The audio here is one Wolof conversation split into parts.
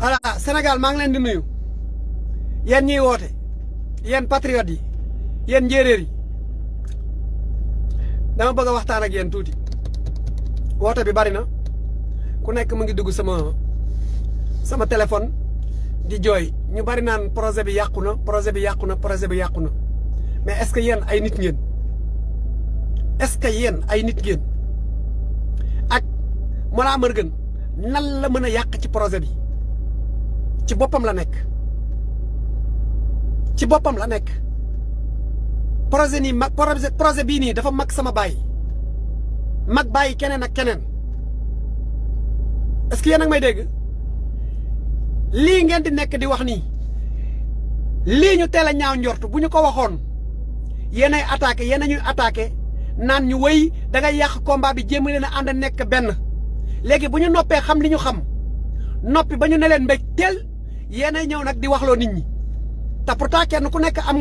voilà Sénégal maa ngi leen di nuyu yéen ñiy woote yéen patriotes yi yéen njéeréer yi dama bëgg a waxtaan ak yéen tuuti woote bi bari na ku nekk mu ngi dugg sama téléphone di jooy ñu bari naan projet bi yàqu na projet bi yàqu na projet bi yàqu na mais est-ce que yéen ay nit ngeen est-ce que yéen ay nit ngeen ak Mollah Morgun nan la mën a yàq ci projet bi ci boppam la nekk ci boppam la nekk projet nii mag projet bii nii dafa mag sama baay mag bàyyi keneen ak keneen est-ce que yéen a ngi may dégg lii ngeen di nekk di wax nii lii ñu teel a ñaaw njort bu ñu ko waxoon yéen ay attaqué yéen a ñuy attaqué naan ñu wéy da ngay yàq combat bi jéem leen a ànd nekk benn léegi bu ñu noppee xam li ñu xam noppi ba ñu ne leen mbéj teel yéen ay ñëw nag di waxloo nit ñi te pourtant kenn ku nekk am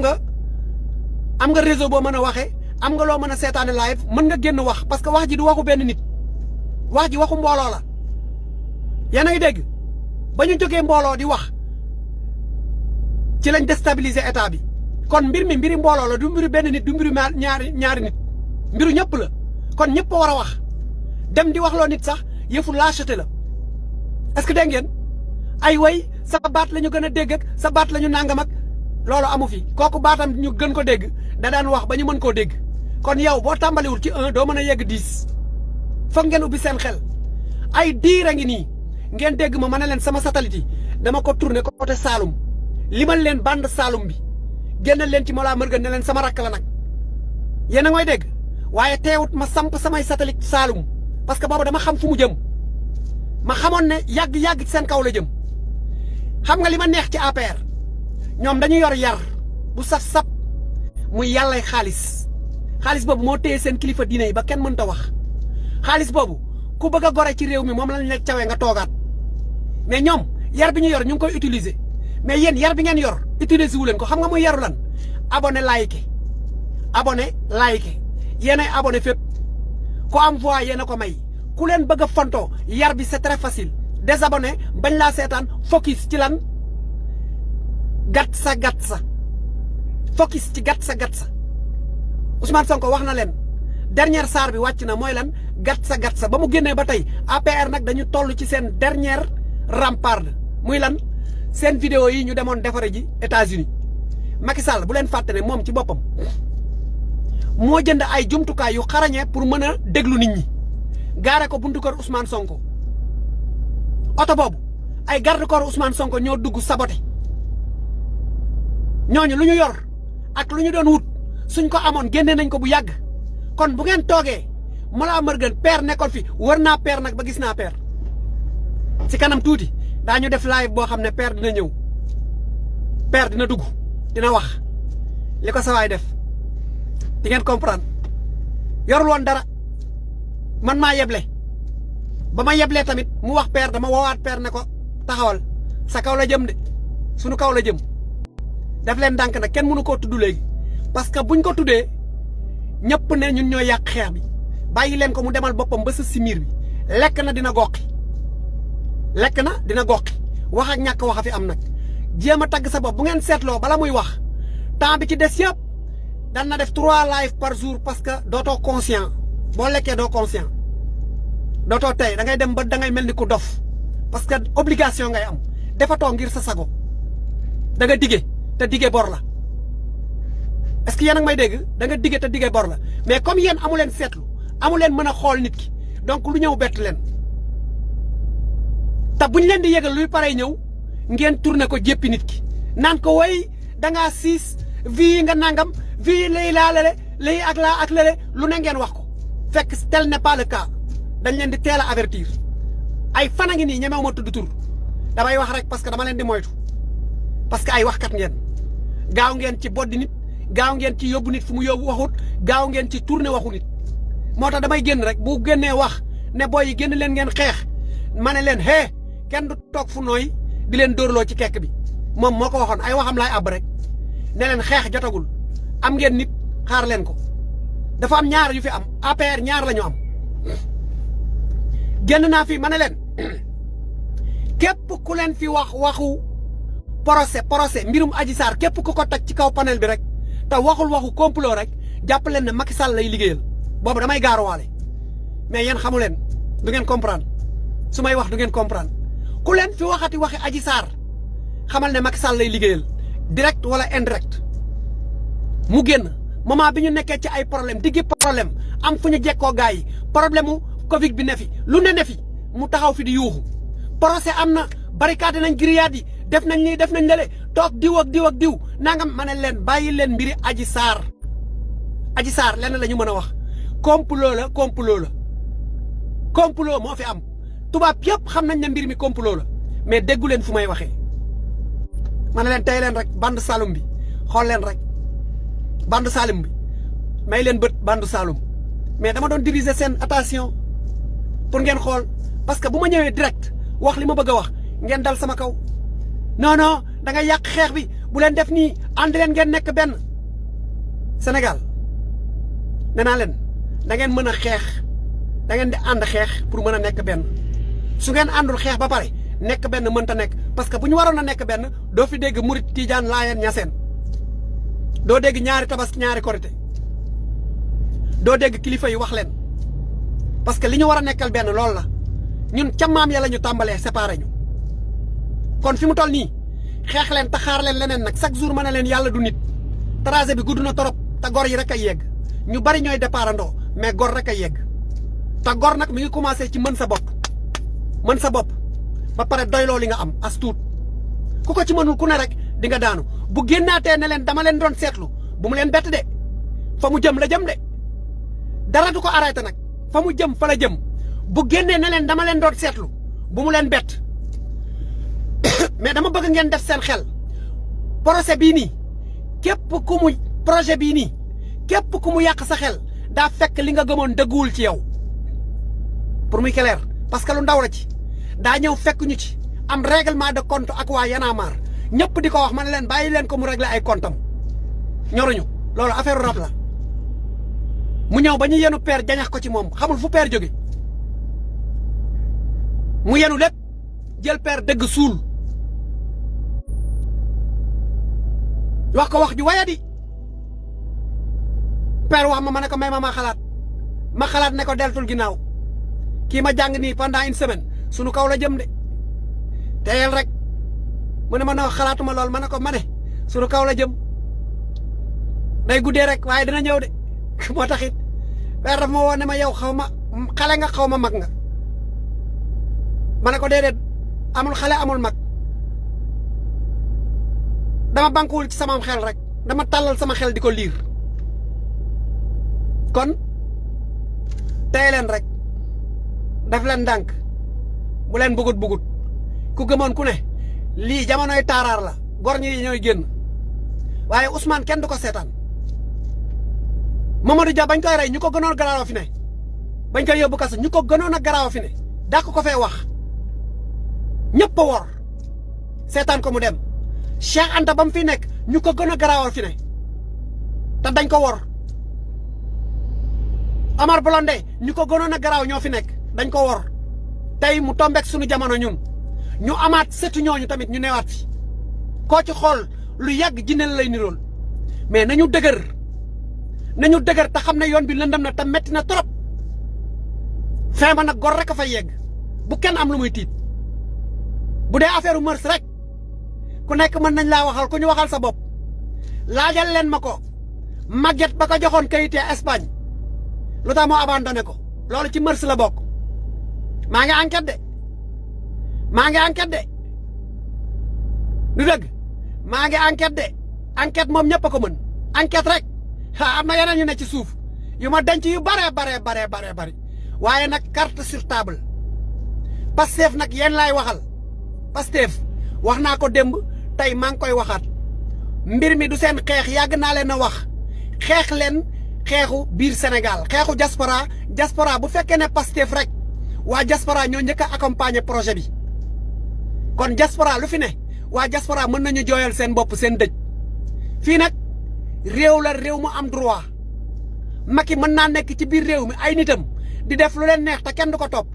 nga réseau boo mën a waxee am nga loo mën a seetaane live mën nga génn wax parce que wax ji du waxu benn nit wax ji waxu mbooloo la yéen a ngi dégg ba ñu jógee mbooloo di wax ci lañ déstabiliser état bi kon mbir mi mbiri mbooloo la du mbiru benn nit du mbiru ñaari nit mbiru ñëpp la kon ñëpp a war a wax dem di waxloo nit sax yëfu lâcheté la est-ce que dégg ngeen ay way sa baat la ñu gën a dégg ak sa baat la ñu nangam ak loolu amu fi kooku baatam ñu gën ko dégg da daan wax ba ñu mën koo dégg kon yow boo tàmbaliwul ci 1 doo mën a yegg 10 foog ngeen ubbi seen xel ay diir a ngi nii ngeen dégg ma ne leen sama satellite yi dama ko tourné côté Saloum limal leen bande Saloum bi génnal leen ci Mollah Morgun ne leen sama rakk la nag yéen a ngoy dégg waaye teewut ma samp samay satellite Saloum parce que boobu dama xam fu mu jëm ma xamoon ne yàgg ci seen kaw la jëm xam nga li ma neex ci APR ñoom dañu yor yar bu saf-sap muy yàllay xaalis boobu moo téye seen kilifa diine yi ba kenn mënta wax xaalis boobu ku bëgg a gore ci réew mi moom lañ la cawee nga toogaat mais ñoom yar bi ñu yor ñu ngi koy utiliser mais yéen yar bi ngeen yor utiliser wu leen ko xam nga muy yaru lan abonné like yéen ay abonné fépp ku am voix yéen a ko may ku leen bëgg a fontoo yar bi c'est très facile désabonné bañ laa seetaan focus ci lan gàtt sa focus ci gàtt sa Ousmane Sonko wax na leen dernière saar bi wàcc na mooy lan gàtt sa ba mu génnee ba tey APR nag dañu toll ci seen dernière rempart muy lan seen vidéo yi ñu demoon defare ji États-Unis Macky Sall bu leen fàtte ne moom ci boppam moo jënd ay jumtukaay yu xarañe pour mën a déglu nit ñi gaare ko buntu kër Ousmane Sonko oto boobu ay garde corps Ousmane Sonko ñoo dugg saboté ñooñu lu ñu yor ak lu ñu doon wut suñ ko amoon génne nañ ko bu yàgg kon bu ngeen toogee Mollah Morgun père nekkoon fi wër naa père nag ba gis naa père ci kanam tuuti daañu def live boo xam ne père dina ñëw père dina dugg dina wax li ko sawaay def di ngeen comprendre yorul woon dara man maa yeble ba ma yeblee tamit mu wax père dama woowaat père ne ko taxawal sa kaw la jëm de sunu kaw la jëm def leen ndànk nag kenn mënu koo tudd léegi parce que buñ ko tuddee ñëpp ne ñun ñooy yàq xeex bi bàyyi leen ko mu demal boppam ba sës si miir bi lekk na dina goqi wax ak ñàkk wax a fi am nag jéem a tagg sa bopp bu ngeen seetloo bala muy wax temps bi ci des yëpp dan na def 3 live par jour parce que dootoo conscient boo lekkee doo conscient dootoo tey da ngay dem ba da ngay mel ni ku dof parce que obligation ngay am defatoo ngir sa sago da nga dige te dige bor la est-ce que yéen a ngi may dégg da nga dige te dige bor la mais comme yéen amu leen seetlu amu leen mën a xool nit ki donc lu ñëw bett leen te buñ leen di yëgal luy parey ñëw ngeen tourné ko jéppi nit ki naan ko way dangaa siis vie nga nangam vie lay laa lale lay ak laa ak lale lu ne ngeen wax ko fekk tel n'est pas le cas dañ leen di teel a avertir ay fan a ngi nii ñemew ma tudd tur damay wax rek parce que dama leen di moytu parce que ay waxkat ngeen gaaw ngeen ci boddi nit gaaw ngeen ci yóbbu nit fu mu yóbbu waxut gaaw ngeen ci tourné waxu nit moo tax damay génn rek bu génnee wax ne booy yi génn leen ngeen xeex ma ne leen kenn du toog fu nooy di leen dóorloo ci kekk bi moom moo ko waxoon ay waxam laay àbb rek ne leen xeex jotagul am ngeen nit xaar leen ko dafa am ñaar yu fi am APR ñaar la ñu am génn naa fi ma ne leen képp ku leen fi wax waxu procès mbirum Adji Sarr képp ku ko teg ci kaw panel bi rek te waxul waxu complot rek jàpp leen ne Macky Sall lay liggéeyal boobu damay gaaruwaale mais yéen xamu leen du ngeen comprendre su may wax du ngeen comprendre ku leen fi waxati waxi Adji Sarr xamal ne Macky Sall lay liggéeyal direct wala indirect mu génn moment bi ñu nekkee ci ay problème diggi problème am fu ñu jekkoo gars yi problème mu Covid bi ne fi lu ne fi mu taxaw fi di yuuxu procès am na barricade nañ grillade yi def nañ lii def nañ lale toog diw ak diw nangam ma ne leen bàyyi leen mbiri Adji Sarr lenn la ñu mën a wax complot la complot moo fi am tubaab yëpp xam nañ ne mbir mi complot la mais déggu leen fu may waxee ma ne leen tey leen rek bande Saloum bi xool leen rek bande Saloum bi may leen bët bande Saloum mais dama doon diriger seen attention pour ngeen xool parce que bu ma ñëwee direct wax li ma bëgg a wax ngeen dal sama kaw non da ngay yàq xeex bi bu leen def nii ànd leen ngeen nekk benn Sénégal nee naa leen da ngeen mën a xeex da ngeen di ànd xeex pour mën a nekk benn su ngeen àndul xeex ba pare nekk benn mënta nekk parce que bu ñu waroon a nekk benn doo fi dégg murit Tijaan Laayeen Ñaseen doo dégg ñaari tabaski ñaari korité doo dégg kilifa yi wax leen parce que li ñu war a nekkal benn loolu la ñun ca maam ya la ñu tàmbalee séparé ñu kon fi mu toll nii xeex leen te xaar leen leneen nag chaque jour ma ne leen yàlla du nit tracé bi gudd na torop te gor yi rek ay yegg ñu bari ñooy départandoo mais gor rek ay yegg te gor nag mi ngi commencé ci mën sa bopp ba pare doyloo li nga am as tuut ku ko ci mënul ku ne rek di nga daanu bu génnaatee ne leen dama leen doon seetlu bu mu leen bett de fa mu jëm la jëm de dara du ko arrêté nag fa mu jëm fa la jëm bu génnee ne leen dama leen doon seetlu bu mu leen bett mais dama bëgg ngeen def seen xel projet bii nii projet bii nii képp ku mu yàq sa xel daa fekk li nga gëmoon dëgguwul ci yow pour muy clair parce que lu ndaw la ci daa ñëw fekk ñu ci am règlement de compte ak waa Y'en a marre ñëpp di ko wax ma ne leen bàyyi leen ko mu régler ay comptam ñoruñu loolu affaire rab la mu ñëw ba ñu yenu peer jañax ko ci moom xamul fu peer jóge mu yenu lépp jël peer dëgg suul wax ko wax ju wayadi peer wax ma ne ko may ma xalaat ne ko deltul ginnaaw kii ma jàng nii pendant une semaine sunu kaw la jëm de teyel rek mu ne ma noo xalaatuma lool ma ne ko ma ne sunu kaw la jëm day guddee rek waaye dina ñëw de moo taxit peer daf ma woo ne ma yow xaw ma xale nga xaw ma mag nga ma ne ko déedéet amul xale amul mag dama bankuwul ci sama xel rek dama tàllal sama xel di ko liir kon tey leen rek daf leen ndànk bu leen bugut ku gëmoon ku ne lii jamonoy taaraar la gor ñi ñooy génn waaye Ousmane kenn du ko seetaan Mamadou Dia bañ koy rey ñu ko gënoon garaaw fi ne bañ koy yóbbu kaso ñu ko gënoon a garaaw fi ne dàq ko fee wax ñëpp a wor seetaan ko mu dem Cheikh Anta ba mu fi nekk ñu ko gën a garaawal fi ne te dañ ko wor Omar Blondin ñu ko gënoon a garaaw ñoo fi nekk dañ ko wor tey mu tombeek suñu jamono ñun ñu amaat setu ñooñu tamit ñu newaat fi koo ci xool lu yàgg jineel lay nirool mais nañu dëgër te xam ne yoon bi lëndëm na te metti na trop fin ba nag gor rek a fay yegg bu kenn am lu muy tiit bu dee affaire mœurs rek ku nekk mën nañ laa waxal ku ñu waxal sa bopp laajal leen ma ko Maguette ba ko joxoon kayit ya Espagne lu tax moo abandonné ko loolu ci mœurs la bokk maa ngi enquête de du dëgg maa ngi enquête de enquête moom ñëpp a ko mën enquête rek am na yeneen yu ne ci suuf yu ma denc yu bare bari waaye nag carte sur table Pastef nag yéen laay waxal Pastef wax naa ko démb tey maa ngi koy waxaat mbir mi du seen xeex yàgg naa leen a wax xeex leen xeexu biir Sénégal xeexu diaspora bu fekkee ne Pastef rek waa diaspora ñoo njëkk a accompagner projet bi kon diaspora lu fi ne waa diaspora mën nañu jooyal seen bopp seen dëj fii nag réew mu am droit Macky mën naa nekk ci biir réew mi ay nitam di def lu leen neex te kenn du ko topp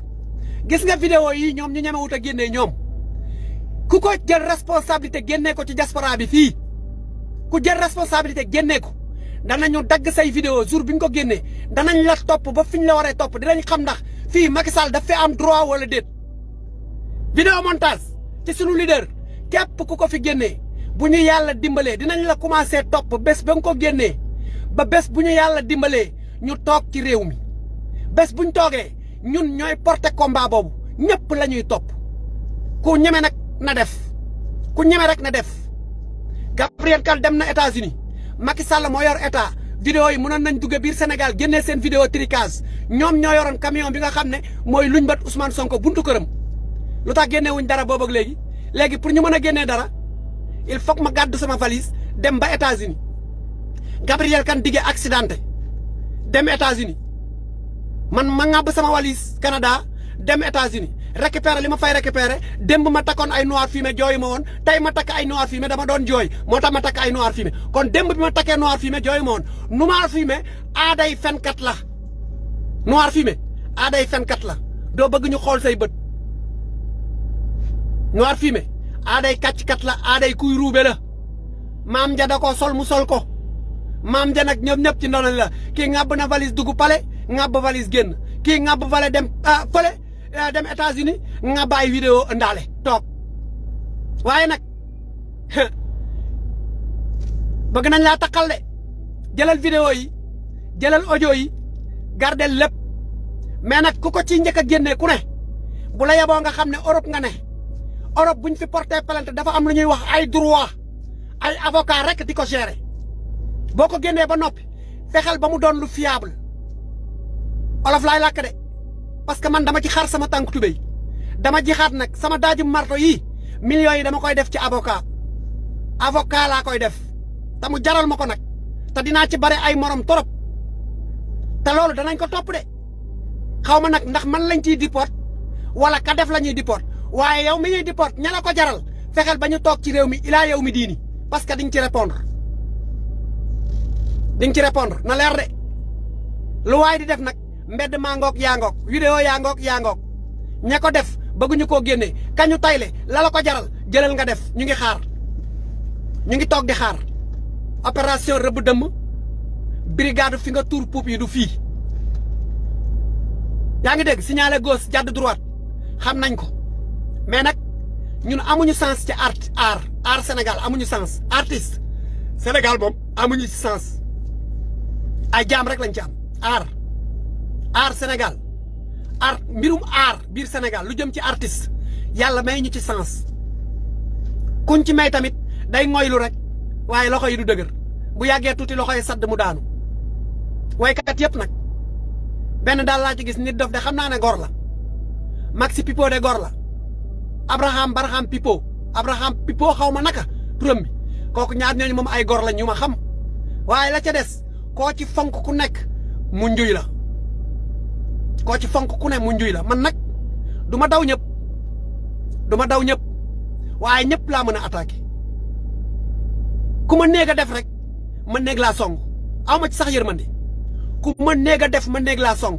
gis nga vidéo yi ñoom ñu ñemewut a génnee ñoom ku ko jël responsabilité génnee ko ci diaspora bi fii ku jël responsabilité génnee ko danañu dagg say vidéo jour bi ñu ko génnee danañ la topp ba fi ñu la waree topp dinañ xam ndax fii Macky Sall daf fi am droit wala déet. vidéo montage ci sunu leader képp ku ko fi génnee bu ñu yàlla dimbalee dinañ la commencé topp bés ba nga ko génnee ba bés bu ñu yàlla dimbalee ñu toog ci réew mi bés buñ toogee ñun ñooy porter combat boobu ñëpp la ñuy topp ku ñeme nag na def ku ñeme rek na def. Gabriel Kane dem na États-Unis Macky Sall moo yor état vidéo yi mënoon nañ dugge biir Sénégal génnee seen vidéo tricage ñoom ñoo yoroon camion bi nga xam ne mooy luñ bat Ousmane Sonko buntu këram lu tax génne wuñ dara boobu ak léegi pour ñu mën a génnee dara il faut que ma gàddu sama valise dem ba États-Unis Gabriel Kane diggee accidenté dem États-Unis man ma ŋàbb sama valise Canada dem États-Unis récupérer li ma fay récupérer démb ma takkoon ay noir fumé jooyu ma woon tey ma takk ay noir fumé dama doon jooy moo tax ma takk ay noir fumé kon démb bi ma takkee noir fumé jooyu ma woon noir fumé aaday fenkat la noir fumé aaday fenkat la doo bëgg ñu xool say bët noir fumé aaday kàcckat la aaday kuy ruube la maam ja da ko sol mu sol ko maam ja nag ñoom ñëpp ci ndono la kii ŋàbb na valise dugg pale ŋàbb valise génn kii ŋàbb valise dem fële dem États-Unis nga bàyyi vidéo ndaale toog waaye nag bëgg nañ laa takkal de jëlal vidéo yi jëlal audio yi gardel lépp mais nag ku ko ci njëkk a génnee ku ne bu la yeboo nga xam ne Europe nga ne Europe buñ fi porté plainte dafa am lu ñuy wax ay droit ay avocat rek di ko gérer boo ko génnee ba noppi fexeel ba mu doon lu fiable olof laay làkk de parce que man dama ci xar sama tànk tubéy dama ji xaat nag sama daaju marto yii millions yi dama koy def ci avocat laa koy def te mu jaral ma ko nag te dinaa ci bare ay morom torop te loolu danañ ko topp de xaw ma nag ndax man lañ ciy diport wala ka def la ñuy diport waaye yow mi ñuy diport ña la ko jaral fexeel ba ñu toog ci réew mi ilaa yow mi diini parce que diñ ci répondre na leer de lu waay di def nag mbedd maa ngoog yaa ngoog vidéo yaa ngoog ña ko def bëgguñu koo génnee kañu tayle la ko jaral jëlal nga def ñu ngi xaar ñu ngi toog di xaar opération rëbb dëmm brigade fi nga tuur puub yi du fii yaa ngi dégg signalé gauche jàdd droite xam nañ ko mais nag ñun amuñu sens ci art Sénégal amuñu sens artiste Sénégal moom amuñu ci sens ay jaam rek lañ ci am art Sénégal mbirum biir Sénégal lu jëm ci artiste yàlla may ñu ci sens kuñ ci may tamit day ngoylu rek waaye loxo yi du dëgër bu yàggee tuuti loxo yi sadd mu daanu waykat yëpp nag benn daal laa ci gis nit dof de xam naa ne gor la Maxi Pipo de gor la Abraham Pipo xaw ma naka turam bi kooku ñaar ñooñu moom ay gor la ñu ma xam waaye la ca des koo ci fonk ku nekk mu njuy la koo ci fonk ku ne mu njuy la man nag du ma daw ñëpp waaye ñëpp laa mën a attaqué ku ma néeg a def rek ma néeg laa song aw ma ci sax yërmande ku ma néeg a def ma néeg laa song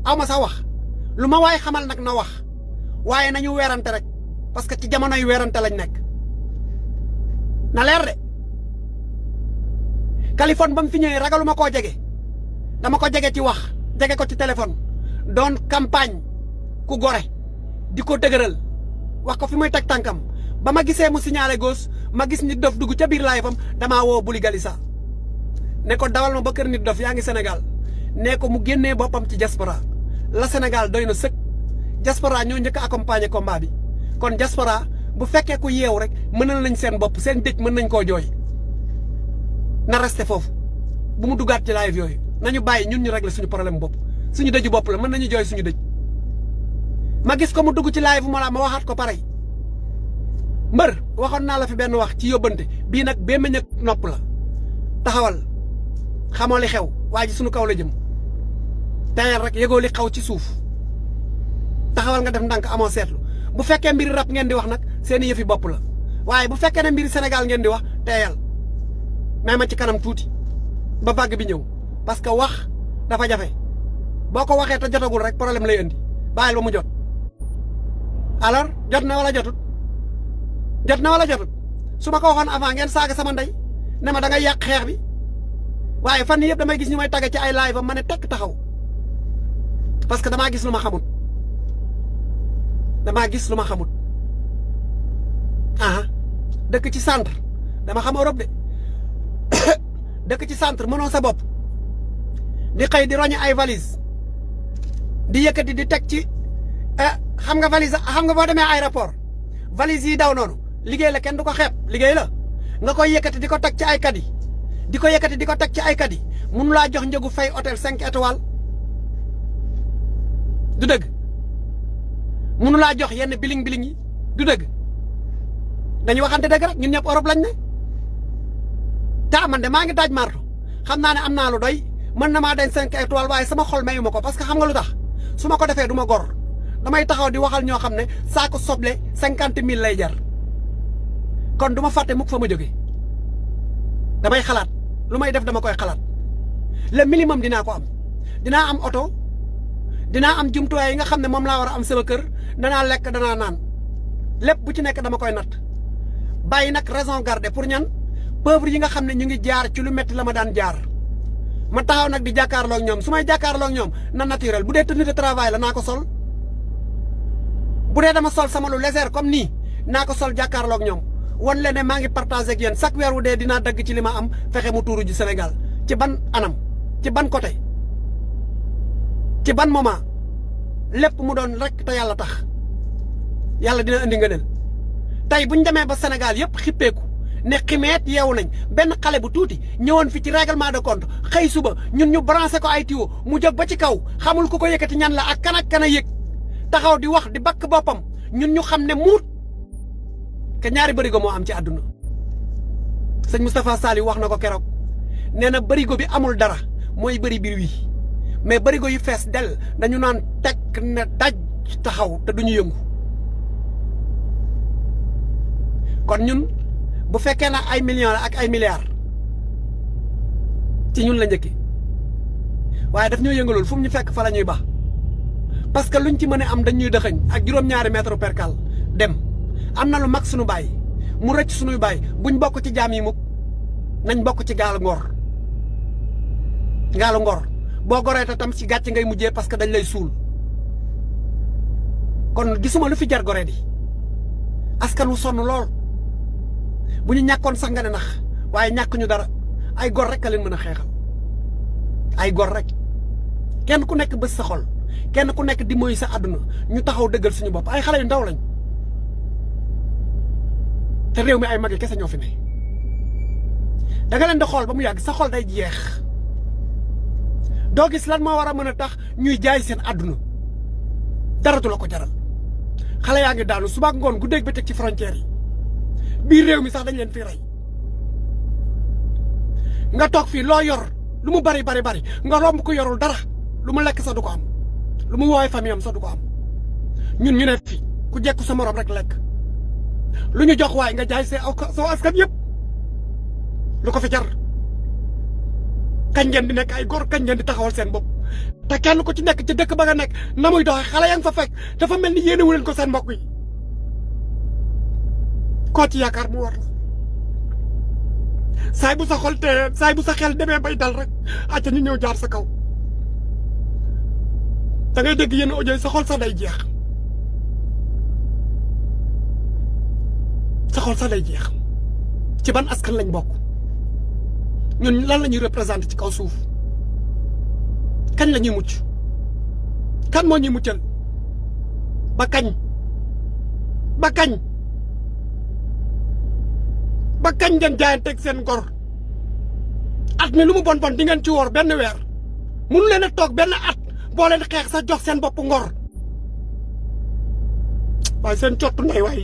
aw ma sax wax lu ma waaye xamal nag na wax waaye nañu weerante rek parce que ci jamonoy weerante lañ nekk na leer de Kaliphone ba mu fi ñëwee ragaluma koo jege dama ko jege ci wax jege ko ci téléphone doon campagne ku gore di ko dëgëral wax ko fi muy teg tànkam ba ma gisee mu signalé gauche ma gis nit dof dugg ca biir laay fam damaa woo Buli Galissa ne ko dawal ma ba kër nit dof yaa ngi Sénégal ne ko mu génnee boppam ci diaspora la Sénégal doy na sëkk diaspora ñoo njëkk a accompagner combat bi kon diaspora bu fekkee ku yeewu rek mënal nañ seen bopp seen dëj mën nañ koo jooy na resté foofu bu mu duggaat ci live yooyu nañu bàyyi ñun ñu régler suñu problème bopp suñu dëju bopp la mën nañu jooy suñu dëj ma gis ko mu dugg ci live ma waxaat ko parey mbër waxoon naa la fi benn wax ci yóbbante bii nag bee meñ ak nopp la taxawal xamoo li xew waa ji suñu kaw la jëm teyal rek yëgoo li xaw ci suuf taxawal nga def ndànk amoo seetlu bu fekkee mbiri rap ngeen di wax nag seeni yëfi bopp la waaye bu fekkee ne mbiri Sénégal ngeen di wax teyal mais ma ci kanam tuuti ba vague bi ñëw parce que wax dafa jafe boo ko waxee te jotagul rek problème lay indi bàyyil ba mu jot alors jot na wala jotut jot na wala jotut su ma ko waxoon avant ngeen saaga sama ndey ne ma da ngay yàq xeex bi waaye fan yii yëpp damay gis ñu may tagge ci ay live am ma ne tekk taxaw parce que damaa gis lu ma xamut dëkk ci centre dama xam Europe de dëkk ci centre mënoo sa bopp di xëy di roñe ay valise di yëkkati di teg ci xam nga valise xam nga boo demee aéroport valise yi daw noonu liggéey la kenn du ko xeeb liggéey la nga koy yëkkati di ko teg ci ay kadi di ko yëkkati di ko teg ci ay kadi mun laa jox njëgu fay hôtel 5 étoiles du dëgg munu laa jox yenn biling yi du dëgg dañu waxante dëgg rek ñun ñëpp Europe lañ ne man de maa ngi daaj marto xam naa ne am naa lu doy mën na maa dañ 5 étoiles waaye sama xol mayu ma ko parce que xam nga lu tax su ma ko defee du ma gor damay taxaw di waxal ñoo xam ne saako soble 50 000 lay jar kon du ma fàtte mukk fa ma jóge damay xalaat lu may def dama koy xalaat le minimum dinaa ko am dinaa am oto dinaa am jumtuwaay yi nga xam ne moom laa war a am sama kër danaa lekk danaa naan lépp bu ci nekk dama koy natt bàyyi nag raison garder pour ñan pauvre yi nga xam ne ñu ngi jaar ci lu metti la ma daan jaar ma taxaw nag di jàkkaarloo ak ñoom su may jàkkaarloo ak ñoom na naturel bu dee tenue de travail la naa ko sol bu dee dama sol sama lu légère comme nii naa ko sol jàkkaarloo ak ñoom wan leen ne maa ngi partagé ak yéen chaque weer wu dee dinaa dagg ci li ma am fexe mu tuuru ji Sénégal ci ban anam ci ban côté ci ban moment lépp mu doon rek te yàlla tax yàlla dina indi ngëneel tey bu ñu demee ba Sénégal yëpp xippeeku ne ximeet yeewu nañ benn xale bu tuuti ñëwoon fi ci règlement de compte xëy suba ñun ñu branché ko ay tuyau mu jóg ba ci kaw xamul ku ko yëkkati ñan la ak kan a yëg taxaw di wax di bakk boppam ñun ñu xam ne muut ke ñaari bërigo moo am ci àdduna sëñ Moustapha Saliou wax na ko keroog nee na bërigo bi amul dara mooy bëri biir wi mais bërigo yu fees del dañu naan tekk ne daj taxaw te duñu yëngu kon ñun bu fekkee na ay millions la ak ay milliards ci ñun la njëkki waaye daf ñoo yëngalul fu mu ñu fekk fa la ñuy baax parce que luñ ci mën a am dañuy dëxëñ ak juróom-ñaari mètre percal dem am na lu mag suñu baay mu rëcc suñuy baay buñ bokk ci jaam yi mukk nañ bokk ci gaalu ngor boo goree te tam ci gàcc ngay mujjee parce que dañ lay suul kon gisuma lu fi jar gore di askan wu sonn lool bu ñu ñàkkoon sax nga ne nax waaye ñàkk ñu dara ay gor rek a leen mën a xeexal ay gor rek kenn ku nekk bés sa xol kenn ku nekk di moy sa àdduna ñu taxaw dëggal suñu bopp ay xale yu ndaw lañ te réew mi ay mag yi kese ñoo fi ne da nga leen di xool ba mu yàgg sa xol day jeex doo gis lan moo war a mën a tax ñuy jaay seen àdduna dara du la ko jaral xale yaa ngi daanu suba ak ngoon guddeeg bëccëg ci frontière yi biir réew mi sax dañ leen fi rey nga toog fii loo yor lu mu bari nga romb ko yorul dara lu mu lekk sax du ko am lu mu woowee famille am sax du ko am ñun ñu ne fi ku jekku sa morom rek lekk lu ñu jox waaye nga jaay soo askan yëpp lu ko fi jar kañ ngeen di nekk ay góor kañ ngeen di taxawal seen bopp te kenn ku ci nekk ci dëkk ba nga nekk na muy doxee xale yaa ngi fa fekk dafa mel ni yéene wu leen ko seen mbokk yi koo ci yaakaar mu war saay bu sa xol te saay bu sa xel demee bay dal rek acca ñu ñëw jaar sa kaw da ngay dégg yenn audio sa xol sax day jeex sa xol sax day jeex ci ban askan lañ bokk ñun lan la ñuy représenté ci kaw suuf kañ la ñuy mucc kan moo ñuy muccal ba kañ ba kañ ba kañ ngeen jaayanteeg seen ngor at mi lu mu bon bon di ngeen ci woor benn weer mënu leen a toog benn at boo leen xeex sax jox seen bopp ngor waaye seen cottu ndey waay